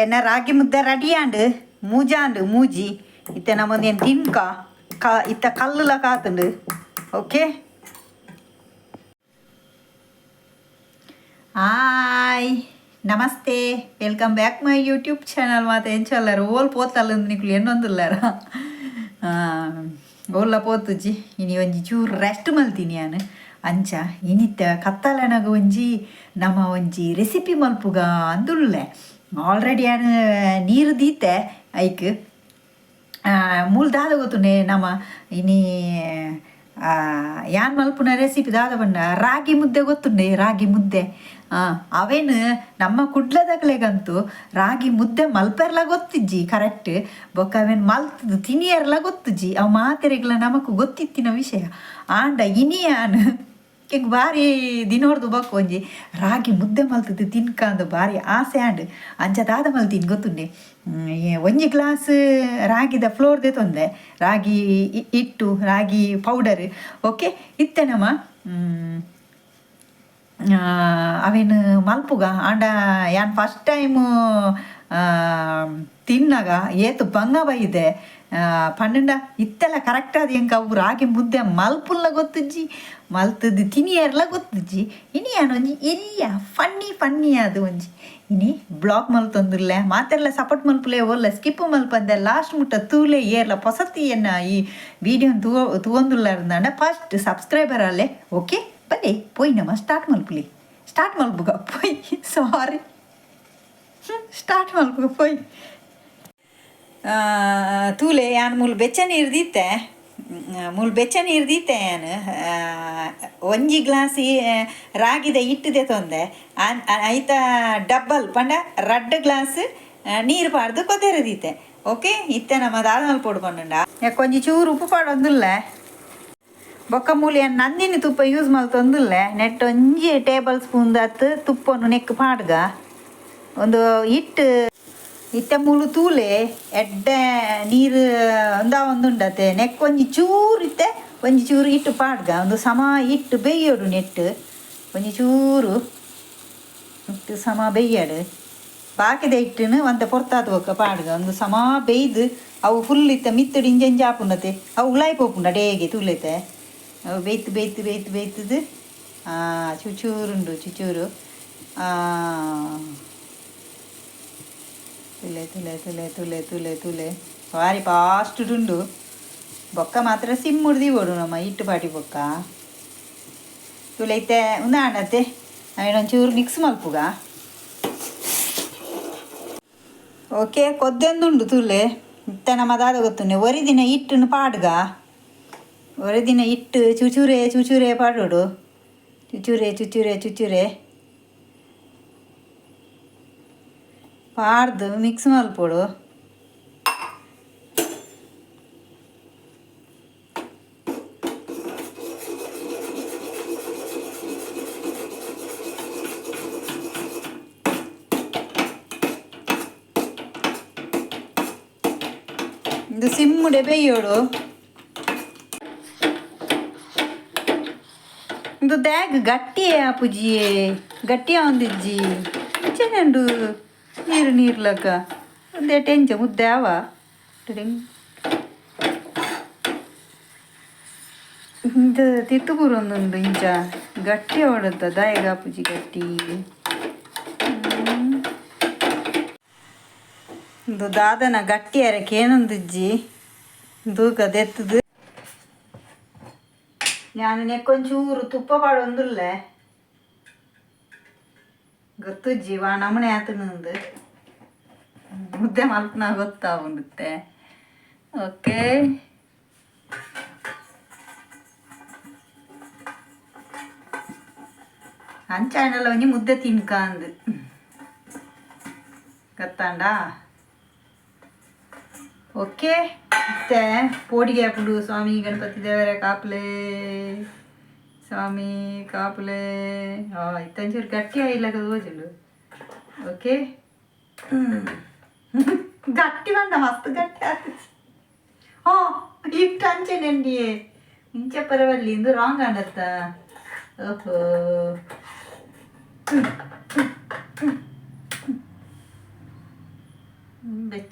ಎನ್ನ ರಾಗಿ ಮುದ್ದೆ ರೆಡಿ ಆಂಡ್ ಮೂಜಾಂಡ್ ಮೂಜಿ. ಇತ್ತೆ ನಮ್ಮೊಂದು ತಿನ್ಕ ಕಾ ಇತ್ತ ಕಲ್ಲುಲ ಕಾತುಂಡು. ಓಕೆ, ಹಾಯ್, ನಮಸ್ತೆ, welcome back my YouTube channel. ಮಾತ ಎಂಚಲ್ಲಾರ? ಓಲ್ ಪೋತಲ್ಲ ನಿಕ್ಲು ಎನ್ನೊಂದುಲ್ಲಾರ? ಓಲ್ಲ ಪೋತುಜಿ. ಇನಿ ಒಂಜಿ ಚೂರು ರೆಸ್ಟ್ ಮಲ್ತೀನಿ ಯಾನ್. ಅಂಚ ಇನಿತ್ತ ಕತ್ತಲನಗ ಒಂಜಿ ನಮ್ಮ ಒಂಜಿ ರೆಸಿಪಿ ಮಲ್ಪುಗ ಅಂದುಲ್ಲೆ. ಆಲ್ರೆಡಿ ಯಾನ್ ನೀರು ದೀತೆ ಐಕ್. ಮೂಲು ದಾದ ಗೊತ್ತುಂಡೆ ನಮ ಇನಿ ಯಾನ್ ಮಲ್ಪುನ ರೆಸಿಪಿ ದಾದ ಪಂಡ, ರಾಗಿ ಮುದ್ದೆ ಗೊತ್ತುಂಡೆ? ರಾಗಿ ಮುದ್ದೆ ಅವೇನು ನಮ್ಮ ಕುಡ್ಲದಕ್ಲೆಗಂತೂ ರಾಗಿ ಮುದ್ದೆ ಮಲ್ಪೆರ್ಲ ಗೊತ್ತಿಜ್ಜಿ ಕರೆಕ್ಟ್. ಬೊಕ್ಕ ಅವೇನು ಮಲ್ತದು ತಿನಿಯರ್ಲ ಗೊತ್ತುಜ್ಜಿ. ಅವು ಮಾತೆರೆಗ್ಲ ನಮಕ್ ಗೊತ್ತಿತ್ತಿನ ವಿಷಯ. ಆಂಡ ಇನಿ ಯಾನ್ ಎಂಕ್ ಬಾರಿ ದಿನೋರ್ದು ಬೊಕ್ಕ ಒಂಜಿ ರಾಗಿ ಮುದ್ದೆ ಮಲ್ತದು ತಿನ್ಕಂದು ಬಾರಿ ಆಸೆ ಆಂಡ್. ಅಂಚ ದಾದ ಮಲ್ತೀನಿ ಗೊತ್ತುಂಡೆ? ಒಂಜಿ ಗ್ಲಾಸ್ ರಾಗಿದ ಫ್ಲೋರ್ ದೆತೊಂದೆ, ರಾಗಿ ಹಿಟ್ಟು, ರಾಗಿ ಪೌಡರ್. ಓಕೆ, ಇತ್ತೆ ನಮ ಅವೇನು ಮಲ್ಪುಗ. ಆಂಡ ಯಾನ್ ಫಸ್ಟ್ ಟೈಮು ತಿನ್ನಗ ಏತ್ ಬಂಗ ಬೈದೆ ಪಂಡ, ಇತ್ತೆಲ್ಲ ಕರೆಕ್ಟ್ ಆದ್ ಎಂಕ್ ಅವು ರಾಗಿ ಮುದ್ದೆ ಮಲ್ಪುಲ್ಲ ಗೊತ್ತುಜ್ಜಿ, ಮಲ್ತದು ತಿನಿಯರ್ಲ ಗೊತ್ತುಜ್ಜಿ. ಇನಿ ಯಾನ್ ಒಂಜಿ ಎಲ್ಯ ಫನ್ನಿ ಫನ್ನಿ ಅದು ಒಂಜಿ ಇನಿ ಬ್ಲಾಗ್ ಮಲ್ತೊಂದುಲ್ಲೆ. ಮಾತೆರ್ಲ ಸಪೋರ್ಟ್ ಮಲ್ಪುಲೆ. ಓಲ್ಲ ಸ್ಕಿಪ್ ಮಲ್ಪಂದೆ ಲಾಸ್ಟ್ ಮುಟ್ಟ ತೂಲೆ. ಏರ್ಲ ಪೊಸತಿ ಎನ್ನ ಈ ವಿಡಿಯೋನ್ ತೂವೊಂದುಲ್ಲಾರ್ದಾಂಡ ಫಸ್ಟ್ ಸಬ್ಸ್ಕ್ರೈಬರ್ ಅಲ್ಲೇ. ಓಕೆ, ಬನ್ನಿ, ಪೋಯ್ ನಮ ಸ್ಟಾರ್ಟ್ ಮಲ್ಪುಲಿ. ಸ್ಟಾರ್ಟ್ ಮಲ್ಪುಗ ಪೋಯ್. ಸಾರಿ, ಸ್ಟಾರ್ಟ್ ಮಲ್ಪುಗ ಪೋಯ್. ತೂಲೆ, ಯಾನ್ ಮೂಲು ಬೆಚ್ಚ ನೀರು ದೀತೆ. ಮೂಲು ಬೆಚ್ಚ ನೀರು ದೀತೆ ಯಾನ್. ಒಂಜಿ ಗ್ಲಾಸ್ ರಾಗಿದ ಹಿಟ್ಟು ದೆತೊಂದೆ. ಐತ ಡಬ್ಬಲ್ ಪಂಡ ರಡ್ಡ್ ಗ್ಲಾಸ್ ನೀರು ಪಾಡ್ದು ಕೊತೆರೆ ದೀತೆ. ಓಕೆ, ಇತ್ತೆ ನಮ್ಮ ದಾದ ಮಲ್ಪೊಡು ಪಂಡುಂಡ, ಒಂಜಿ ಚೂರು ಉಪ್ಪು ಪಾಡೊಂದುಲ್ಲೆ. ಬೊಕ್ಕ ಮೂಲು ಯಾನ್ ನಂದಿನಿ ತುಪ್ಪ ಯೂಸ್ ಮಲ್ತೊಂದುಲ್ಲೆ. ನೆಟ್ ಒಂಜಿ ಟೇಬಲ್ ಸ್ಪೂನ್ ದಾತ್ ತುಪ್ಪನು ನೆಕ್ ಪಾಡ್ಗ. ಒಂದು ಹಿಟ್ಟು ಇತ್ತೆ ಮೂಲು ತೂಲೆ, ಎಡ್ಡೆ ನೀರು ಒಂದ ಒಂದುಂಡತೆ. ನೆಕ್ ಒಂಜಿ ಚೂರು ಇತ್ತೆ ಒಂಜಿ ಚೂರು ಹಿಟ್ಟು ಪಾಡ್ಗ. ಒಂದು ಸಮ ಹಿಟ್ಟು ಬೇಯೋಡು. ನೆಟ್ಟು ಒಂಜಿ ಚೂರು ಹಿಟ್ಟು ಸಮ ಬೇಯಡು. ಬಾಕಿದ ಹಿಟ್ಟನ್ನು ಒಂತೆ ಪೊರ್ತಾತ್ ಬೊಕ್ಕ ಪಾಡ್ಗ. ಒಂದು ಸಮ ಬೇಯ್ದು ಅವು ಫುಲ್ ಇತ್ತೆ ಮಿತ್ತುಡು ಇಂಜ ಆಪುಂಡತೆ. ಅವು ಉಳಾಯಿ ಪೋಪುಂಡ ಡೇಗೆ. ತೂಲೈತೆ, ಅವು ಬೇಯ್ತು ಬೇಯ್ತು ಬೇಯ್ತು ಬೇಯ್ತದು ಚುಚೂರುಂಡು ಚುಚೂರು. ತುಲೆ ತುಲೆ ತುಲೆ ತುಲೆ ತುಲೆ ತುಲೆ, ಬಾರಿ ಫಾಸ್ಟ್ ಉಂಡು. ಬೊಕ್ಕ ಮಾತ್ರ ಸಿಮ್ ದೀವೊಡು ನಮ್ಮ ಹಿಟ್ಟು ಪಾಟಿ ಬೊಕ್ಕ. ತುಲೆ, ಇತ್ತೆ ಉಂದಾಂಡತೆ. ಅವೇನೊಂಚೂರು ಮಿಕ್ಸ್ ಮಲ್ಪುಗ. ಓಕೆ, ಕೊದ್ದೊಂದುಂಡು ತುಲೆ. ಇತ್ತೆ ನಮ್ಮ ದಾದ ಗೊತ್ತುಂಡೆ? ಒರಿ ದಿನ ಹಿಟ್ಟನ್ನು ಪಾಡ್ಗ. ಒರಿ ದಿನ ಹಿಟ್ಟು ಚುಚೂರೆ ಚುಚೂರೆ ಪಾಡೋಡು. ಚುಚೂರೆ ಚುಚೂರೆ ಚುಚೂರೆ ಪಾಡ್ದು ಮಿಕ್ಸ್ ಮಲ್ಪೊಡು. ಇದು ಸಿಮ್ಮುಡೆ ಬೇಯೋಡು. ಇದು ದ್ಯಾಗ್ ಗಟ್ಟಿ ಆಪುಜಿಯೇ? ಗಟ್ಟಿ ಆವೊಂದಿಜ್ಜಿ. ಇಂಚನೆ ನೀರು ನೀರ್ಲಕ ಒಂದೇ ಎಂಚ ಮುದ್ದೆ ಆವ? ಇಂಚ ತಿತ್ತು ಪೂರೊಂದುಂಡು. ಇಂಚ ಗಟ್ಟಿ ಆವೊಡತ್ತ. ದಾಯೆಗ್ ಆಪುಜಿ ಗಟ್ಟಿ? ಇಂದು ದಾದನ ಗಟ್ಟಿ ಅರಕೆ ಏನೊಂದಿಜ್ಜಿ. ತೂಕ ದೆತ್ತದು ಯಾನ್ ನೆಕ್ಕೊಂಚೂರು ತುಪ್ಪ ಪಾಡೊಂದುಲ್ಲೆ. ಗೊತ್ತುಜ್ಜಿ ವಾ ನಮೂನೆ ಆತುಂಡು. ಮುದ್ದೆ ಮಲ್ಪುನ ಗೊತ್ತಾವುಂಡುತ್ತೆ. ಓಕೆ, ಅಂಚಾಂಡಲ ಒಂಜಿ ಮುದ್ದೆ ತಿನ್ಕ ಅಂದ್ ಗೊತ್ತಾಂಡ? ಓಕೆ, ಇತ್ತೆ ಪೋಡಿಗೆ ಆಪುಂಡು. ಸ್ವಾಮಿ ಗಣಪತಿ ದೇವರೇ ಕಾಪುಲೆ, ಸ್ವಾಮಿ ಕಾಪುಲೆ. ಇತ್ತೆ ಒಂಚೂರು ಗಟ್ಟಿ ಆಯಿಲ್ಲಕ ತೋಜುಂಡು. ಓಕೆ, ಗಟ್ಟಿ ಬಂದ, ಮಸ್ತ್ ಗಟ್ಟಿ ಆತು. ಹಿಟ್ಟು ಅಂಚೆನೆಂಡಿಯೇ ಇಂಚ ಪರವಲ್ಲಿ. ಇಂದು ರಾಂಗ್ ಆಂಡತ್ತ. ಓಹೋ,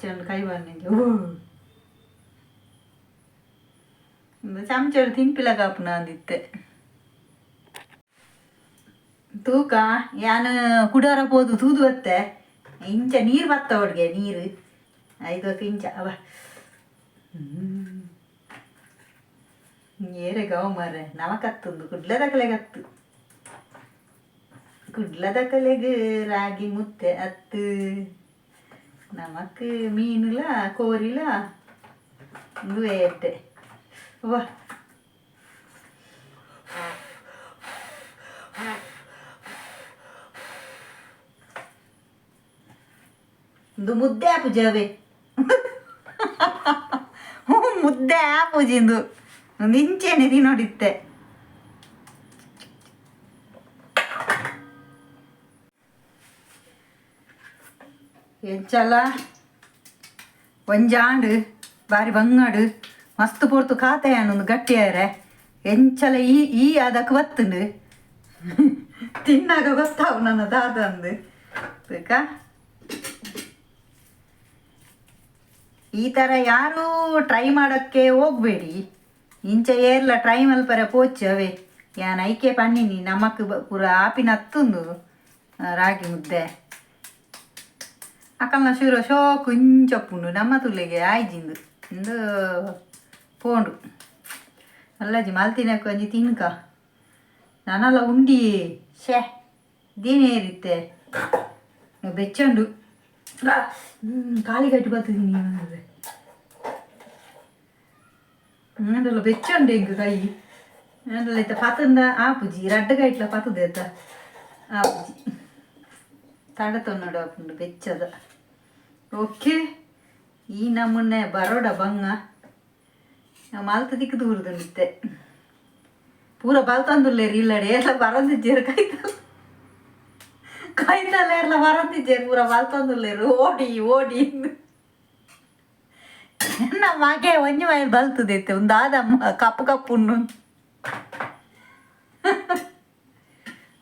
ಬೆಚ್ಚಂಡು ಕೈ ಬಂದಿಂಚ ಚಮಚಡು ತಿನ್ಪಿಲ ಕಾಪುನ ಅಂದಿತ್ತೆ. ತೂಕ ಯಾನ್ ಕುಡಾರ ಪೋದು ತೂದು ಬತ್ತೆ ಇಂಚ ನೀರು ಬತ್ತ ಒಡ್ಗೆ ನೀರು ಐದಕ್ಕೆ ಇಂಚ ಅವ ಏರೆ ಗವ ಮಾರ್ರೆ ನಮಕತ್ತುಂದು ಕುಡ್ಲದಕಲೆಗತ್ತು ಕುಡ್ಲದಕಲೆಗ್ ರಾಗಿ ಮುದ್ದೆ ಅತ್ತು ನಮಕ್ ಮೀನುಲ ಕೋರಿಲ ಉಂದು ಎಡ್ಡೆ. ವಾ ಇಂದು ಮುದ್ದೆ ಆಪುಜಿ ಅವೇ ಮುದ್ದೆ ಆಪುಜಿ ಇಂದು ಒಂದು ಇಂಚೆನೆ ತಿನ್ನೋಡಿತ್ತೆ. ಎಂಚಲ ಒಂಜಾಂಡ್ ಬಾರಿ ಬಂಗಾಡು ಮಸ್ತ್ ಪೊರ್ತು ಕಾತೆಯಾನ ಒಂದು ಗಟ್ಟಿಯಾರೆ ಎಂಚಲ ಈ ಈ ಅದಕ್ಕೆ ಬತ್ತುಂಡು ತಿನ್ನಾಗ ಗೊತ್ತಾವು ನನ್ನ ದಾದಂದು. ತೂಕ ಈ ಥರ ಯಾರೂ ಟ್ರೈ ಮಾಡೋಕ್ಕೆ ಹೋಗಬೇಡಿ. ಇಂಚ ಏರ್ಲ ಟ್ರೈ ಮಲ್ಪರೆ ಪೋಚು ಅವೇ ಯಾನ್ ಐಕೆ ಪನ್ನಿನಿ ನಮಕ್ ಪೂರ ಆಪಿನ ಹತ್ತುಂದು ರಾಗಿ ಮುದ್ದೆ ಅಕಲ್ನ ಶುರು ಶೋಕು ಇಂಚೊಪ್ಪುಂಡು ನಮ್ಮ ತುಲೆಗೆ ಆಯ್ಜಿಂದು ಇಂದು ಪೋಂಡು ಅಲ್ಲಜಿ ಮಲ್ತಿನಕ್ಕೆ ಒಂಜಿ ತಿನ್ಕ ನಾನಲ್ಲ ಉಂಡಿ ಶೇ ದೇನೇರಿತ್ತೆ ಬೆಚ್ಚಂಡು ಕಾಲಿಗಟ್ಟು ಬತ್ತಿದ್ದೀನಿ ಅಂಡಲ್ಲ ಬೆಚ್ಚಂಡು ಎಂಕ್ ಕೈ ಅಂಡಲ್ಲ ಇತ್ತ ಪತಂದ ಆಪುಜಿ ರಡ್ಡ್ ಕೈಟ್ಲ ಪತುದೇತ ಆಪುಜಿ ತಡ ತೊನ್ನಡು ಆಪುಂಡು ಬೆಚ್ಚದ. ಓಕೆ ಈ ನಮೂನೆ ಬರೋಡ ಬಂಗ ಮಲ್ತ ದಿಕ್ಕು ದೂರದುಂಡಿತ್ತೆ ಪೂರ ಬಲ್ತೊಂದುಲ್ಲೇರು ಇಲ್ಲಡೆ ಏರ್ಲ ಬರೊಂದಿಜ್ಜೆರ್ ಕೈತಲ್ ಕೈತಲ್ ಏರ್ಲ ಬರೊಂದಿಜ್ಜೆರ್ ಪೂರ ಬಲ್ತೊಂದುಲ್ಲೇರು ಓಡಿ ಓಡಿ. ನನ್ನ ಮಗೆ ಒಂಜಿ ಮೈಲ್ ಬಲ್ತುದೈತೆ ಉಂದಾದಮ್ಮ ಕಪ್ಪು ಕಪ್ಪು ಉಂಡು.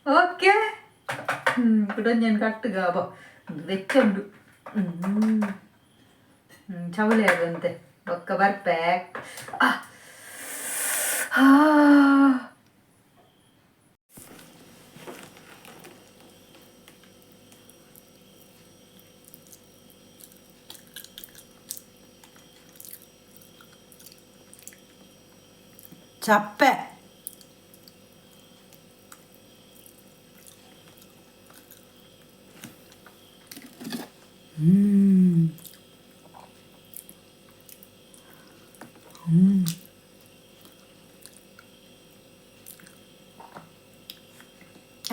ಓಕೆ ಕುಡೊಂಜೆನ್ ಕಟ್ಟುಗ ಅಬ್ಬ ಉಂದು ಬೆಚ್ಚ ಉಂಡು. ಚವಳಿ ಆದಂತೆ ಬೊಕ್ಕ ಬರ್ಪೆ. ಚಪ್ಪೆ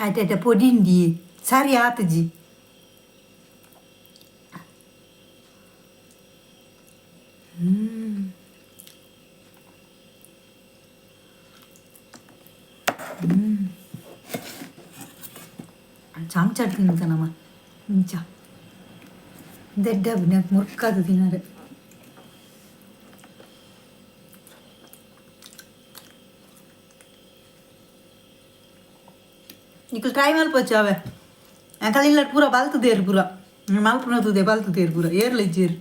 ಆಯ್ತಾಯ್ತಾ ಪೊಡಿ ಸರಿ ಆತುಜಿ. ಚಮಚ ತಿಂತಾನಮ್ಮ ಇಂಚ ದೆಡ್ಡ ಮುರ್ಕಾದು ತಿನ್ನರೆ. ನಿಕುಲು ಟ್ರೈ ಮಲ್ಪೊಚ್ಚು ಅವೇ ಅಂಕಲ್ ಇಲ್ಲ ಪೂರ ಬಲ್ತುದೇರು ಪೂರ ಮಲ್ಪುನ ತೂದೆ ಬಲ್ತುದೇರು ಪೂರ ಏರ್ಲ ಇಜ್ಜೆರ್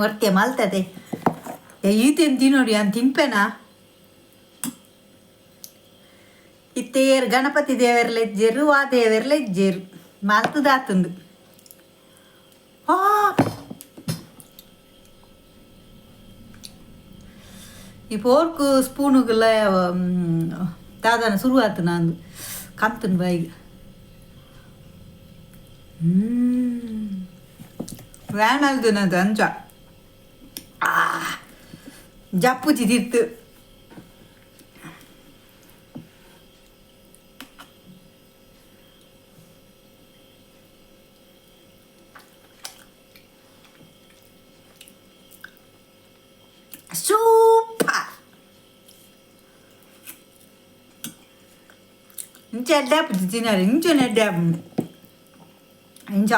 ಒರ್ತೆ ಮಲ್ತದೆ ಈತೇನು ತಿನ್ನೋಡಿ ಯಾನ್ ತಿನ್ಪೆನಾ ಇತ್ತೆ ಏರ್ ಗಣಪತಿ ದೇವರ್ಲ ಇಜ್ಜೆರು ವಾ ದೇವರ್ಲ ಇಜ್ಜೆರು ಮಲ್ತುದಾತುಂಡು. ಈ ಪೋರ್ಕ್ ಸ್ಪೂನುಗುಲ ದಾದಾನ ಶುರುವಾತು ನಂದು ಕಂತುಂಡು ಬಾಯಿಗ್. ವ್ಯಾನ್ ಅಲ್ದು ಅಂಚ ಜಪ್ಪುಜಿ ತಿರ್ತು. ಸೂಪರ್ ಇಂಚ ಎಡ್ಡೆ ಆಪುಜಿ ತಿನರೆ ಇಂಚನೆ ಎಡ್ಡೆ ಆಪುಂಡು ಇಂಚ.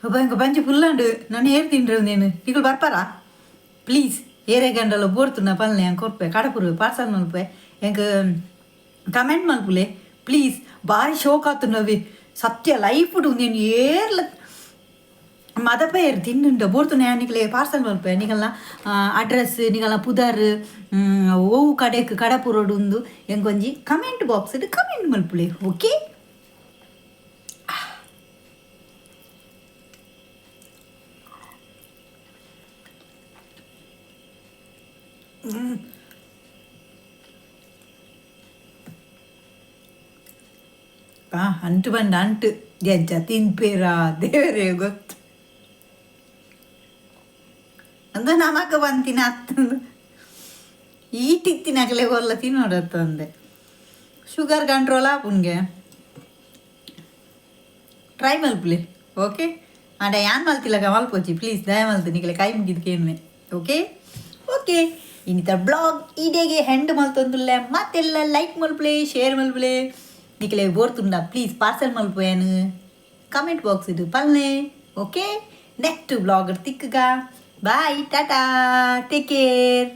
ಅಬ್ಬ ಇಂಕ ಬಂಜಿ ಫುಲ್ ಉಂಡು ನಾನು ಏರ್ ತಿಂಡ್ರೆ ನೀನು ನಿಕುಲು ಬರ್ಪಾರಾ ಪ್ಲೀಸ್ ಏರೆ ಗಂಡಲ ಬೋರ್ತುನ ಪನ್ಲೆ ಎಂಕ್ ಕೊರ್ಪೆ ಕಡಪುರು ಪಾರ್ಸಲ್ ಮಲ್ಪೆ ಎಂಕ್ ಕಮೆಂಟ್ ಮಲ್ಪುಲೆ ಪ್ಲೀಸ್. ಭಾರಿ ಶೋಕ್ ಆತುಂಡು ಅವೆ ಸತ್ಯ ಲೈಫ್ ಉಂದು ಏರ್ಲ ಮದಪೇರ್ ತಿನ್ನುಂಡ ಬೋರ್ತುನ ನಿಕಲೆ ಪಾರ್ಸಲ್ ಮಲ್ಪೆ. ನಿಕಲ್ನ ಅಡ್ರೆಸ್, ನಿಕಲ್ನ ಪುದರ್, ಒವು ಕಡೆಕ್ ಕಡಪುರೊಡು ಉಂದು ಎಂಕೊಂಜಿ ಕಮೆಂಟ್ ಬಾಕ್ಸ್ ಕಮೆಂಟ್ ಮಲ್ಪುಲೆ. ಓಕೆ, ಅಂಟು ಬಂಡ ಅಂಟು ಎಂಚ ತಿನ್ಪೇರಾ ದೇವರೇ ಗೊತ್ತು. ಅಂದು ನಮಕ್ ಬಂತಿನ ಅತ್ತಂದು ಈಟಿತ್ತಿನಕಲೆ ಕೊಲ್ಲ ತಿನ್ನೋಡತ್ತಂದೆ. ಶುಗರ್ ಕಂಟ್ರೋಲ್ ಆಪುನ್ಗೆ ಟ್ರೈ ಮಲ್ಪುಲೆ. ಓಕೆ, ಆಂಡ ಯಾನ್ ಮಲ್ತಿಲ್ಲಗ ಮಲ್ಪೊಚ್ಚಿ ಪ್ಲೀಸ್, ದಯ ಮಲ್ತು ನಿಕಲೆ ಕೈ ಮುಗಿದು ಕೇನ್ವೆ. ಓಕೆ ಓಕೆ, ಇನ್ನಿತ ಬ್ಲಾಗ್ ಈಡೆಗೆ ಹೆಂಡ್ ಮಲ್ತೊಂದುಲ್ಲೆ. ಮತ್ತೆಲ್ಲ ಲೈಕ್ ಮಲ್ಪುಲೆ, ಶೇರ್ ಮಲ್ಪುಲೆ. ನಿಕಲೆ ಬೋರ್ತುಂಡ ಪ್ಲೀಸ್ ಪಾರ್ಸೆಲ್ ಮಲ್ಪುವೇನು ಕಮೆಂಟ್ ಬಾಕ್ಸ್ ಇದು ಪಲ್ಲೆ. ಓಕೆ, ನೆಕ್ಸ್ಟ್ ಬ್ಲಾಗ್ ತಿಕ್ಕಗ. Bye, tata, take care.